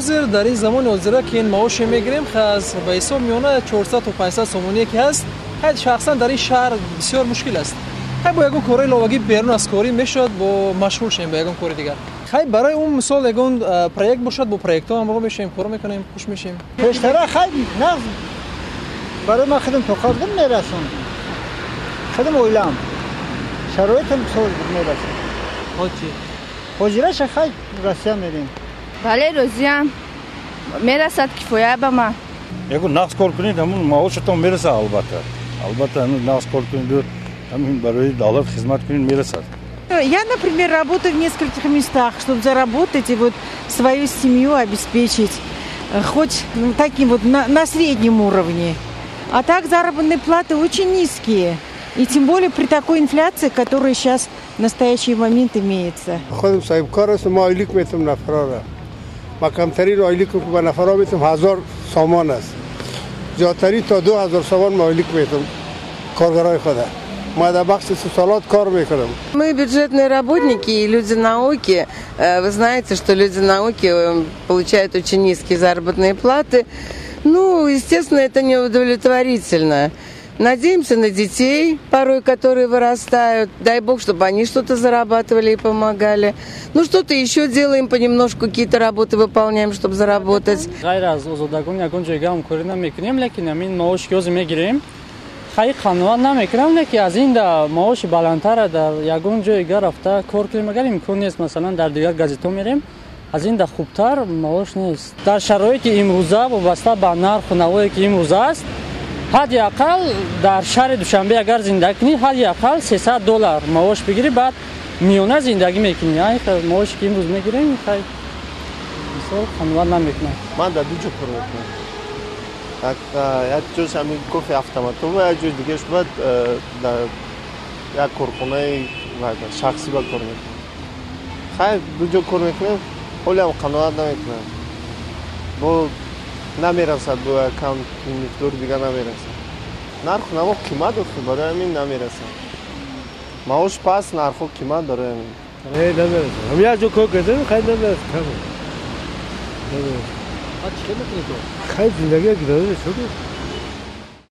Ҳозир дар ин замони ҳозира ки ин маоше мегирем, аз ба ҳисоб миёна 400 то 500 сомоние ки ҳаст, хай шахсан дар ин шаҳр бисёр мушкил аст. Хай бо ягон корҳои иловагӣ берун аз корӣ мешавад бо машғул шавем ба ягон кори дигар. Хай барои он мисол ягон проект бошад, бо проектҳо ҳамроҳ мешавем, кор мекунем, хуш мешавем. Пештара хай нағз барои ман худам тоқат будам, мерасонд. Худам оилам. Шароитам соз буд, мерасонд. Ҳоҷи? Ҳозираша хай Россия мерем. Бале, розиям. Мерасад кифоя ба ман. Ягон нағз кор кунед, ҳамун маошатон мерасад албатта. Албатта, ҳамун нағз кор кунед, ҳамин барои давлат хизмат кунед, мерасад. Я, например, работаю в нескольких местах, чтобы заработать и вот свою семью обеспечить, хоть таким вот на среднем уровне. А так заработные платы очень низкие. И тем более при такой инфляции, которая сейчас в настоящий момент имеется. Худам соҳибкор ҳастам, ма ойлик метам нафарора. Ма камтарин ойлик ки ба нафарҳо метам 1000 сомон аст. Зиёдтарин то 2000 сомон ма ойлик метам коргарои худа. Ма дар бахши истисолот кор мекунам. Мы бюджетные работники и люди науки. Вы знаете, что люди науки получают очень низкие заработные платы. Ну, естественно, это неудовлетворительно. Надеемся на детей, порой которые вырастают. Дай бог, чтобы они что-то зарабатывали и помогали. Ну, что-то еще делаем понемножку, какие-то работы выполняем, чтобы заработать. Ғайр аз озодагон ягон ҷойга ҳамкорӣ намекунем, лекин ҳамин маош ки ҳозир мегирем, хай қаноат намекунам, лекин аз ин да маоши баландтара дар ягон ҷойга рафта кор кунем, агар имкон нест, масалан, дар дигар газетҳо мерем, аз ин да хубтар маош нест. Дар шароити имрӯза, вобаста ба нарху навое ки имрӯза аст, ҳадди ақал дар шаҳри Душанбе агар зиндагӣ кунӣ, ҳадди ақал 300 доллар маош бигирӣ, баъд миёна зиндагӣ мекунӣ. Ай маоше ки имрӯз мегирем, хай мисол қаноат намекунам. Ман дар ду ҷо кор мекунам. Як ҷош ҳамин кофе автоматова, як ҷои дигааш бояд дар як корхонаи шахсӣ ба кор мекунам. Хай ду ҷо кор мекунем, ҳолиам қаноат намекунам. Бо намерасад, бо якам миқдори дигар намерасад. Нарху наво қимат охи, барои ҳамин намерасад. Маош паст, нархҳо қимат, барои ҳамин. Не, намерасад. Ҳам як ҷо кор кардем, хай намерасад. Намерасад. Чӣ хел мекунед? Хай зиндагӣ гузаронӣ шуд.